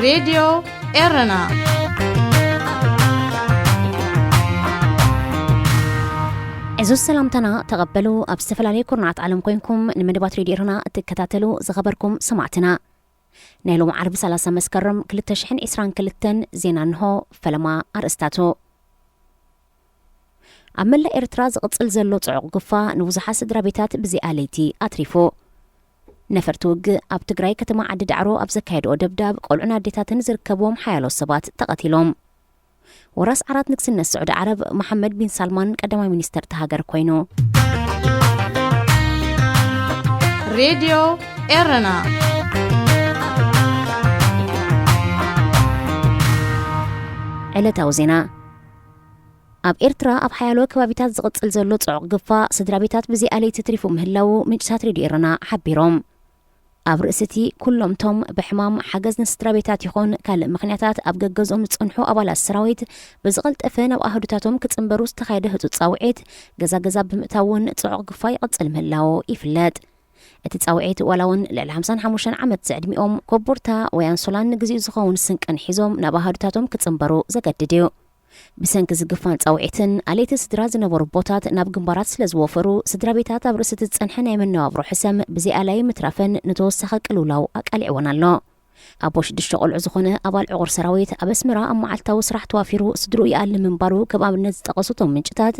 ሬድዮ ኤረና። ዕዙዝ ሰላምታና ተቐበሉ። ኣብ ዝተፈላለየ ኩርናዓት ዓለም ኮይንኩም ንመደባት ሬድዮ ኤረና እትከታተሉ ዝኸበርኩም ሰማዕትና፣ ናይ ሎም ዓርቢ ሰላሳ መስከረም ክልተ ሽሕን ዕስራን ክልተን ዜና እንሆ። ፈለማ ኣርእስታቱ። ኣብ መላእ ኤርትራ ዝቕጽል ዘሎ ጽዑቕ ግፋ ንብዙሓት ስድራ ቤታት ብዘይኣለይቲ ኣትሪፉ። ነፈርቲ ውግእ ኣብ ትግራይ ከተማ ዓዲ ዳዕሮ ኣብ ዘካየድኦ ደብዳብ ቆልዑን ኣዴታትን ዝርከብዎም ሓያሎ ሰባት ተቐቲሎም። ወራስ ዓራት ንግስነት ስዑዲ ዓረብ መሓመድ ቢን ሳልማን ቀዳማይ ሚኒስተር እታ ሃገር ኮይኑ። ሬድዮ ኤረና። ዕለታዊ ዜና። ኣብ ኤርትራ ኣብ ሓያሎ ከባቢታት ዝቕጽል ዘሎ ጽዑቕ ግፋ ስድራ ቤታት ብዘይኣለይቲ ትሪፉ ምህላዉ ምንጭታት ሬድዮ ኤረና ሓቢሮም። ኣብ ርእሲ እቲ ኩሎም እቶም ብሕማም ሓገዝ ንስድራ ቤታት ይኹን ካልእ ምኽንያታት ኣብ ገገዝኦም ዝጸንሑ ኣባላት ሰራዊት ብዝቐልጠፈ ናብ ኣህዱታቶም ክጽንበሩ ዝተኻየደ ህጹጽ ጻውዒት ገዛ ገዛ ብምእታው እውን ጽዑቕ ግፋ ይቕጽል ምህላዉ ይፍለጥ። እቲ ጻውዒት ዋላ እውን ልዕሊ ሓምሳን ሓሙሽተን ዓመት ዝዕድሚኦም ኮቦርታ ወይ ኣንሶላን ንግዚኡ ዝኸውን ስንቅን ሒዞም ናብ ኣሃዱታቶም ክጽንበሩ ዘገድድ እዩ። ብሰንኪ ዝግፋን ጻውዒትን ኣለይቲ ስድራ ዝነበሩ ቦታት ናብ ግንባራት ስለ ዝወፈሩ ስድራ ቤታት ኣብ ርእሲ እቲ ዝጸንሐ ናይ መነባብሮ ሕሰም ብዘይኣላይ ምትራፈን ንተወሳኺ ቅልውላው ኣቃሊዕወን ኣሎ። ኣቦ ሽዱሽተ ቆልዑ ዝኾነ ኣባል ዕቑር ሰራዊት ኣብ ኣስመራ ኣብ መዓልታዊ ስራሕ ተዋፊሩ ስድርኡ ይኣሊ ምንባሩ ከም ኣብነት ዝጠቐሱ እቶም ምንጭታት፣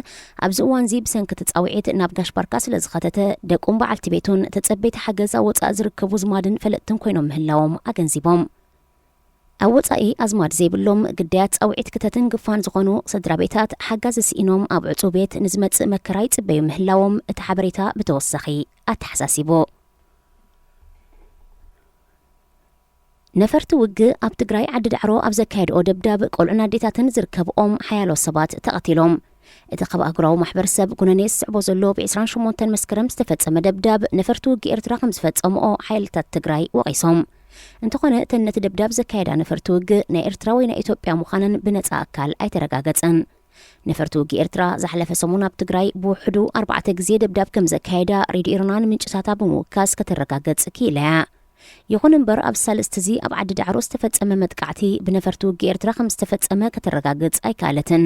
ኣብዚ እዋንዚ ብሰንኪ እቲ ጻውዒት ናብ ጋሽ ባርካ ስለ ዝኸተተ ደቁን በዓልቲ ቤቱን ተጸበይቲ ሓገዝ ኣብ ወጻኢ ዝርከቡ ዝማድን ፈለጥትን ኮይኖም ምህላዎም ኣገንዚቦም። ኣብ ወጻኢ ኣዝማድ ዘይብሎም ግዳያት ጻውዒት ክተትን ግፋን ዝኾኑ ስድራ ቤታት ሓጋዚ ስኢኖም ኣብ ዕጹው ቤት ንዝመጽእ መከራ ይጽበዩ ምህላዎም እቲ ሓበሬታ ብተወሳኺ ኣተሓሳሲቡ። ነፈርቲ ውግእ ኣብ ትግራይ ዓዲ ዳዕሮ ኣብ ዘካየድኦ ደብዳብ ቆልዑን ኣዴታትን ዝርከብኦም ሓያሎ ሰባት ተቐቲሎም። እቲ ካብ ኣህጉራዊ ማሕበረሰብ ኩነኔ ዝስዕቦ ዘሎ ብ ዕስራን ሸሞንተን መስከረም ዝተፈጸመ ደብዳብ ነፈርቲ ውግእ ኤርትራ ከም ዝፈጸምኦ ሓይልታት ትግራይ ወቒሶም። እንተኾነ እተን ነቲ ደብዳብ ዘካየዳ ነፈርቲ ውግእ ናይ ኤርትራ ወይ ናይ ኢትዮጵያ ምዃነን ብነጻ ኣካል ኣይተረጋገጸን። ነፈርቲ ውግእ ኤርትራ ዝሓለፈ ሰሙን ኣብ ትግራይ ብውሕዱ ኣርባዕተ ግዜ ደብዳብ ከም ዘካየዳ ሬድዮ ኤረና ንምንጭታታ ብምውካስ ከተረጋገጽ ክኢላ እያ። ይኹን እምበር ኣብ ሳልስቲ እዚ ኣብ ዓዲ ዳዕሮ ዝተፈጸመ መጥቃዕቲ ብነፈርቲ ውግእ ኤርትራ ከም ዝተፈጸመ ከተረጋግጽ ኣይከኣለትን።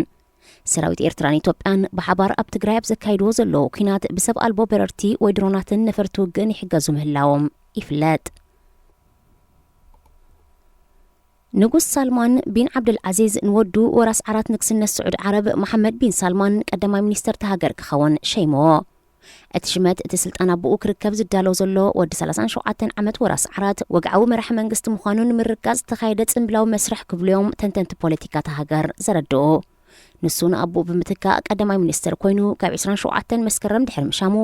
ሰራዊት ኤርትራን ኢትዮጵያን ብሓባር ኣብ ትግራይ ኣብ ዘካይድዎ ዘለዉ ኲናት ብሰብ ኣልቦ በረርቲ ወይ ድሮናትን ነፈርቲ ውግእን ይሕገዙ ምህላዎም ይፍለጥ። ንጉስ ሳልማን ቢን ዓብደል ዓዚዝ ንወዱ ወራስ ዓራት ንግስነት ስዑድ ዓረብ መሓመድ ቢን ሳልማን ቀዳማይ ሚኒስተር እታ ሃገር ክኸውን ሸይምዎ። እቲ ሽመት እቲ ስልጣን ኣቦኡ ክርከብ ዝዳሎ ዘሎ ወዲ ሰላሳን ሸውዓተን ዓመት ወራስ ዓራት ወግዓዊ መራሒ መንግስቲ ምዃኑ ንምርግጋጽ ዝተኻየደ ጽምብላዊ መስርሕ ክብሉ እዮም ተንተንቲ ፖለቲካ እታ ሃገር ዘረድኡ። ንሱ ንኣቦኡ ብምትካእ ቀዳማይ ሚኒስተር ኮይኑ ካብ ዕስራን ሸውዓተን መስከረም ድሕሪ ምሻሙ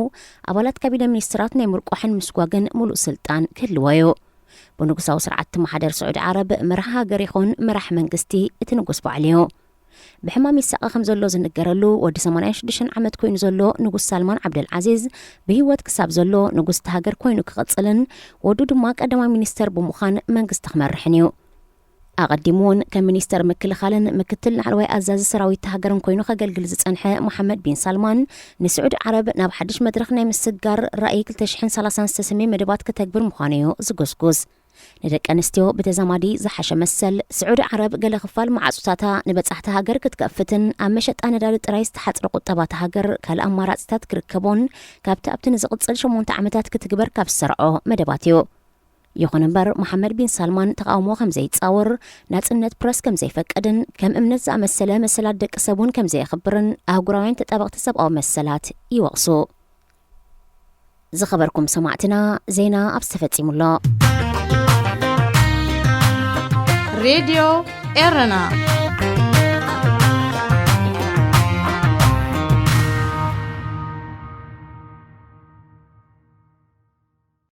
ኣባላት ካቢነ ሚኒስተራት ናይ ምርቋሕን ምስጓግን ሙሉእ ስልጣን ክህልዎ እዩ። ብንጉሳዊ ስርዓት ትመሓደር ስዑዲ ዓረብ መራሒ ሃገር ይኹን መራሒ መንግስቲ እቲ ንጉስ ባዕሉ እዩ። ብሕማም ይሳቐ ከም ዘሎ ዝንገረሉ ወዲ ሰማንያን ሽዱሽተን ዓመት ኮይኑ ዘሎ ንጉስ ሳልማን ዓብደል ዓዚዝ ብህይወት ክሳብ ዘሎ ንጉስ እቲ ሃገር ኮይኑ ክቕጽልን ወዱ ድማ ቀዳማይ ሚኒስተር ብምዃን መንግስቲ ክመርሕን እዩ። ኣቐዲሙ እውን ከም ሚኒስተር ምክልኻልን ምክትል ላዕለዋይ ኣዛዚ ሰራዊት ሃገርን ኮይኑ ከገልግል ዝጸንሐ መሓመድ ቢን ሳልማን ንስዑዲ ዓረብ ናብ ሓድሽ መድረኽ ናይ ምስግጋር ራእይ ክልተ ሽሕን ሰላሳን ዝተሰምየ መደባት ከተግብር ምዃኑ እዩ ዝጉስጉስ። ንደቂ ኣንስትዮ ብተዛማዲ ዝሓሸ መሰል፣ ስዑዲ ዓረብ ገለ ክፋል ማዕጾታታ ንበጻሕቲ ሃገር ክትከፍትን ኣብ መሸጣ ነዳዲ ጥራይ ዝተሓጽረ ቁጠባታ ሃገር ካልእ ኣማራጽታት ክርከቦን ካብቲ ኣብቲ ንዝቕጽል ሸሞንተ ዓመታት ክትግበር ካብ ዝሰርዖ መደባት እዩ። ይኹን እምበር መሓመድ ቢን ሳልማን ተቓውሞ ከም ዘይጻወር፣ ናጽነት ፕረስ ከም ዘይፈቅድን ከም እምነት ዝኣመሰለ መሰላት ደቂ ሰብ እውን ከም ዘየኽብርን ኣህጉራውያን ተጣበቕቲ ሰብኣዊ መሰላት ይወቕሱ። ዝኸበርኩም ሰማዕትና፣ ዜና ኣብ ዝተፈጺሙ ኣሎ። ሬድዮ ኤረና።